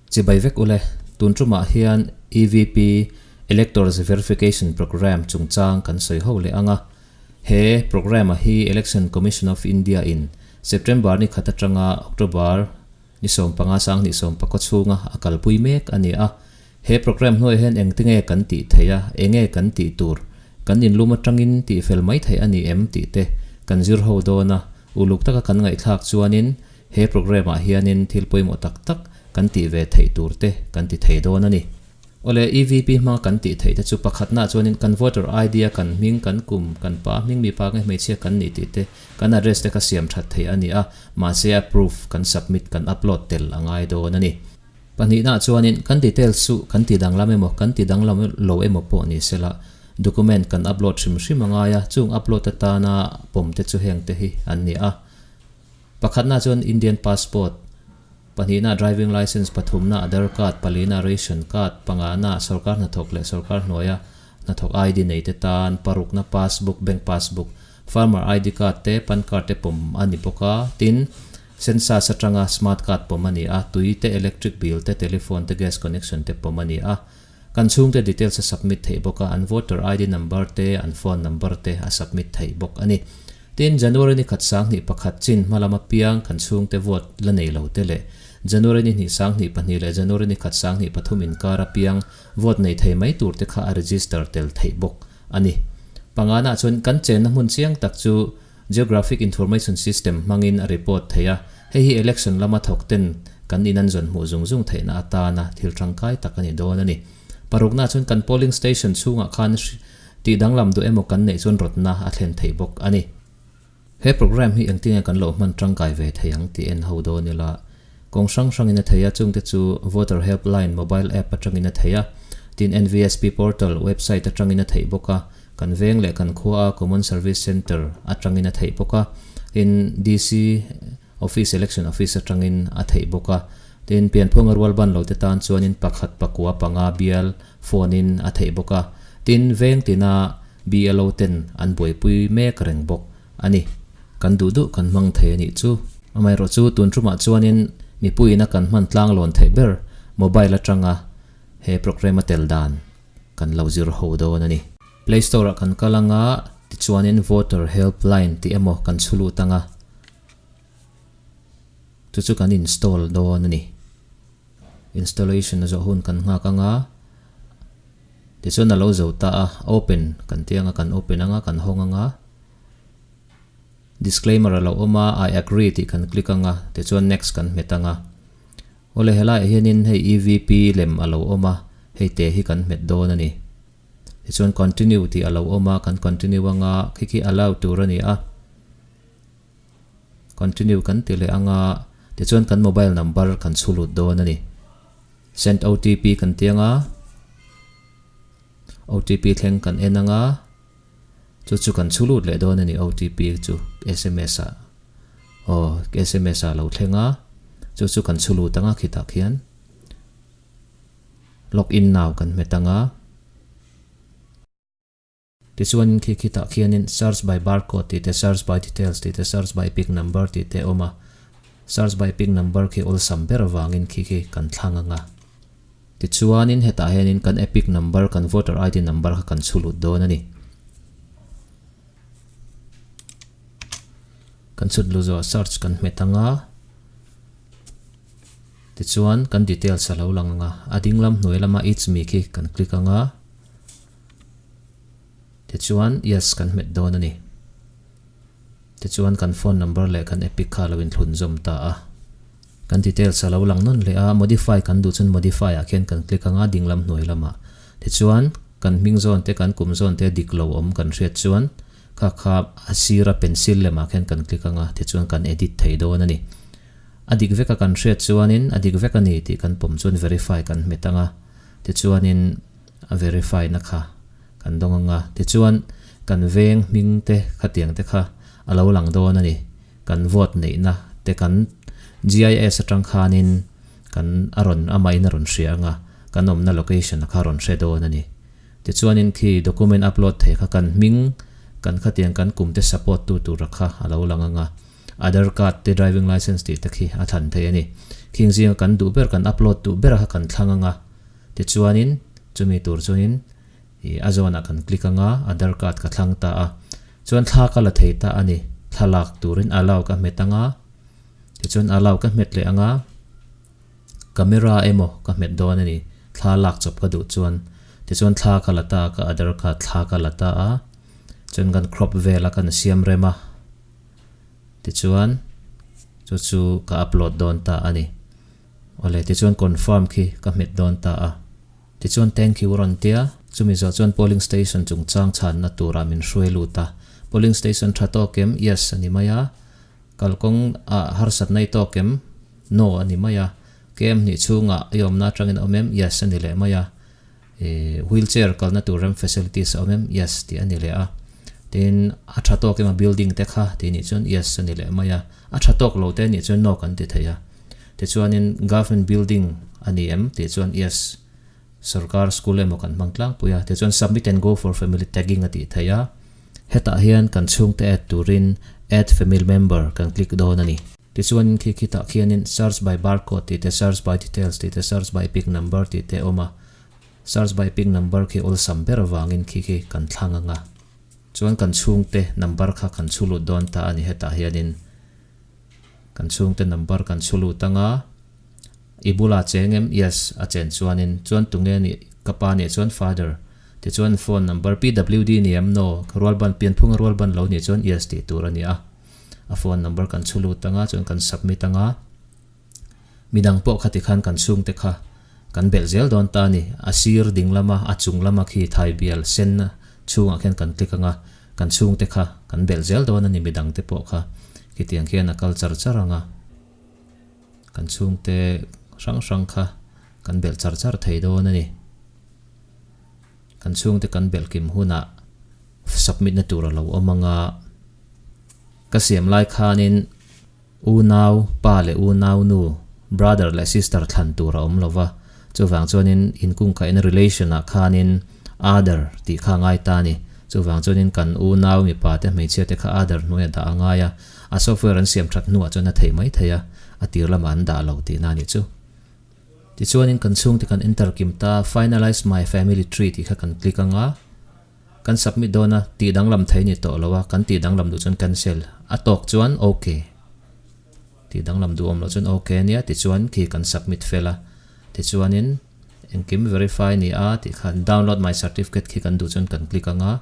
Chibai vek ule, tun tumah hian EVP, Electors Verification Programme, chungchang kan sawi ho leh ang a. He programme-a hi Election Commission of India in September ni khat atanga October ni 15 2019 chhunga a kalpui mek a ni a. He programme hnuaiah hian engtinge kan tih theih a, enge kan tih tur, kan inlum atangin tih fel mai theih a ni em tih te kan zir ho dawn a, uluk taka kan ngaihthlak chuanin He programme ah hianin thil pawimawh tak tak kan tih ve theih tur te kan ti thei dawn a ni. Awle, EVP hmanga kan tih theih te chu pakhatnaah chuanin kan voter ID a kan hming, kan kum, kan pa hming, mipa nge hmeichhia kan nih tih te, kan address te kha siam that theih a ni a, mahse a proof kan submit, kan upload tel a ngai dawn a ni. Pahnihnaah chuanin kan details chu kan ti danglam emaw kan ti danglam lo emaw pawh ni sela, document kan upload hrim hrim a ngai a, chung upload atana pawm te chu heng te hi an ni a. Pakhatna chuan Indian Passport, pahnihna Driving Licence, pathumna Aadhar Card, palina Ration Card, pangana sawrkar hnathawk leh sawrkar hnuaia hnathawk ID nei te tan, parukna Passbook, Bank Passbook, Farmer ID Card te, Pan Card te pawm a ni bawk a, tin, Census atanga Smart Card pawm a ni a, tui te, Electric Bill te, Telephone te, Gas Connection te pawm a ni a. Kan chhungte details a submit theih bawk a, an voter ID number te, an phone number te a submit theih bawk a ni. Tin, January ni khat 2001 chin hma lama piang kan chhungte vote la nei lo te leh January ni hnih 2002 leh January ni khat 2003 inkar a piang vote nei thei mai tur te kha a register tel theih bawk a ni. Pangana chuan kan chenna hmun chiang tak chu Geographic Information System hmangin a report thei a, hei hi election lama thawk ten kan in an zawn hmuh zung zung theihna atana thil tangkai tak a ni dawn a ni. Parukna chuan kan polling station chhungah khan tih danglam duh emaw kan neih chuan rawtna a thlen thei bawk a ni. He program hi engtinge kan lo hman tangkai ve thei ang tih en ho dawn ila, kawng hrang hrangin a thei a, chungte chu Voter Helpline mobile app atangin a thei a, tin NVSP portal website atangin a theih bawk a, Kan veng leh kan khua a Common Service Centre atangin a theih bawk a, tin DC Office Election Office atangin a theih bawk a, tin pianphunga rual ban lo te tan chuanin pakhat pakua panga bial phone in a theih bawk a, tin veng tina BLO ten an buaipui mek reng bawk a ni. Kan duh duh kan hmang thei a nih chu. Amaherawhchu tun tumah chuanin mipuiin a kan hman tlanglawn theih ber mobile atanga he programme a tel dan kan lo zir ho dawn a ni. Play Store ah kan kal anga tichuanin Voter Helpline tih emaw kan chhu lut anga chu chu kan install dawn a ni. Installation a zawh hun kan nghak anga tichuan a lo zo ta a, open kan tih anga kan open anga kan hawng anga disclaimer a lo awm a I agree tih kan click anga tichuan next kan hmet anga. Awle helaiah hianin hei EVP lem a lo awm a, hei te hi kan hmet dawn a ni. Tichuan continue tih a lo awm a, kan continue anga khi khi allow tur a ni a. Continue kan ti leh anga tichuan kan mobile number kan chhu lut dawn a ni. Send OTP kan ti anga OTP thleng kan en anga chu chu kan chhu lut leh dawn a ni OTP chu sms ah. Aw sms ah lo thleng a, chu chu kan chhu lut anga khitah khian log in now kan hmet anga tichuan khi khitah khianin search by barcode tih te search by details tih te search by pic number tih te a awm a, search by pic number khi awlsam ber avangin khi khi kan thlang anga tichuanin hetah hianin kan epic number kan voter id number kha kan chhu lut dawn a ni. Kan chhut lu zawh search kan hmet anga tichuan kan details a lo lang anga a ding lam hnuai lama it's me khi kan click anga tichuan yes kan hmet dawn a ni tichuan kan phone number leh kan epic kha a lo inthlun zawm ta a kan details a lo lang nawn leh a modify kan duh chuan modify ah khian kan click anga ding lam hnuai lamah tichuan kan hming zawn te kan kum zawn te dik lo awm kan hriat chuan Kha kha a sira pencil lemah khian kan click anga tichuan kan edit thei dawn a ni. A dik veka kan hriat chuanin a dik vek a ni tih kan pawm chuan verify kan hmet anga tichuanin a verify na kha kan dawng anga tichuan kan veng hming te khatiang te kha a lo lang dawn a ni. Kan vote neihna te kan GIS atang khanin kan a rawn amahin a rawn hria anga kan awmna location a kha a rawn hre dawn a ni. Tichuanin khi document upload thei kha kan hming, kan khatiang kan kum te support tu tura kha a lo lang anga. Aadhar card te driving licence tih te khi a thlan thei a ni. Khing zinga kan duh ber kan upload duh ber kha kan thlang anga tichuanin chumi tur chuanin ih a zawnah kan click anga Aadhar card ka thlang ta a. Chuan thla ka la thei ta a ni. Thla lak turin allow ka hmet anga tichuan allow ka hmet leh anga. Camera emaw ka hmet dawn a ni, thla lak chawp ka duh chuan. Tichuan thla ka la ta a, ka Aadhar card thla ka la ta a, chuan kan crop vel a kan siam rem a, tichuan chu chu ka upload dawn ta a ni. Awle, tichuan confirm khi ka hmet dawn ta a. Tichuan thank you rawn tia, chumi zawh chuan polling station chungchang chhanna turah min hruai lut a. Polling station tha tawk em? Yes a ni mai a. Kalkawng ah harsatna i tawk em? No a ni mai a. KM hnih chhungah i awmna atangin a awm em? Yes a ni leh mai a. Ih wheelchair kalna tur rem facilities a awm em? Yes tih a ni leh a. Tin, a tha tawk em a building te kha tih nih chuan yes a ni leh mai a. A tha tawk lo te nih chuan no kan ti thei a. Tichuanin government building a ni em tih chuan yes sorkar school emaw kan hmang tlangpui a. Tichuan submit and go for family tagging a tih theih a. Hetah hian kan chhungte add turin Add Family Member kan click dawn a ni. Tichuanin khi khitah khianin Search by Barcode tih te, Search by Details tih te, Search by Pic Number tih te a awm a. Search by Pic Number khi awlsam ber avangin khi khi kan thlang ang a. Chuan kan chhungte number kha kan chhu lut dawn ta a ni hetah hianin kan chhungte number kan chhu lut ang a. I bulah cheng em? Yes, a chen chuanin. Chuan tunge nih? Ka pa nih chuan Father. Tichuan phone number PWD ni em? No. Rualban, pianphunga rualban lo nih chuan yes tih tur a ni a. A phone number kan chhu lut anga chuan kan submit anga. Midang pawh kha tikhan kan chhungte kha kan belh zel dawn ta a ni. A sir ding lama, a chung lama khi thai bial sen chhungah khian kan click anga kan chhungte kha kan belh zel dawn a ni midangte pawh kha. Khitiang khian a kal char char anga. Kan chhungte hrang hrang kha kan belh char char thei dawn a ni. Kan chhungte kan belh kim hunah submit na tur a lo awm ang a. Ka siam lai khanin unau pa leh unau nu, brother leh sister thlan tur a awm lo va. Chuvang chuanin inkungkaihna relation ah khanin other tih kha a ngai ta a ni. Chuvang chuanin kan unau mipa te hmeichhia te kha other hnuaia dah a ngai a. A software an siam that hnuah chuan a thei mai thei a, a tir lamah an dah lo tihna a nih chu. Tichuanin kan chhungte kan enter kim ta, Finalize my family tree tih kha kan click ang a, kan submit dawn a, tih danglam thei a ni tawh lo a, kan tih danglam duh chuan cancel, a tawk chuan ok, tih danglam duh awm loh chuan ok a nia, tichuan khi kan submit fel a, tichuanin engkim verify a ni a tih khan download my certificate khi kan duh chuan kan click ang a,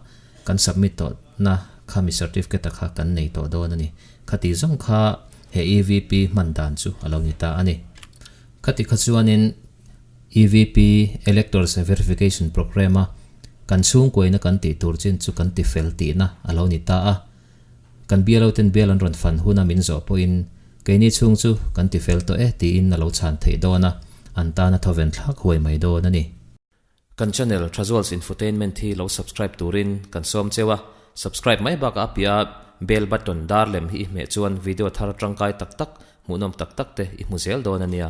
Kan submit tawh na kha mi certificate a kha kan nei tawh dawn a ni. Khati zawng kha he EVP hman dan chu a lo ni ta a ni. Khati kha chuanin EVP, Electors Verification Programme, a kan chhungkuaina kan tih tur chin chu kan ti fel tihna a lo ni ta a. Kan bialo ten bial an rawn fan huna min zawh pawhin keini chhung chu kan ti fel tawh e tiin a lo chhan theih dawn a, an tana thawven thlak huai mai dawn a ni. Kan channel Thazuals Infotainment hi lo subscribe turin kan sawm cheu a, subscribe mai bakah a piah a bell button dar lem hi i hmeh chuan video thar tangkai tak tak, hmuhnawm tak tak te i hmu zel dawn a nia.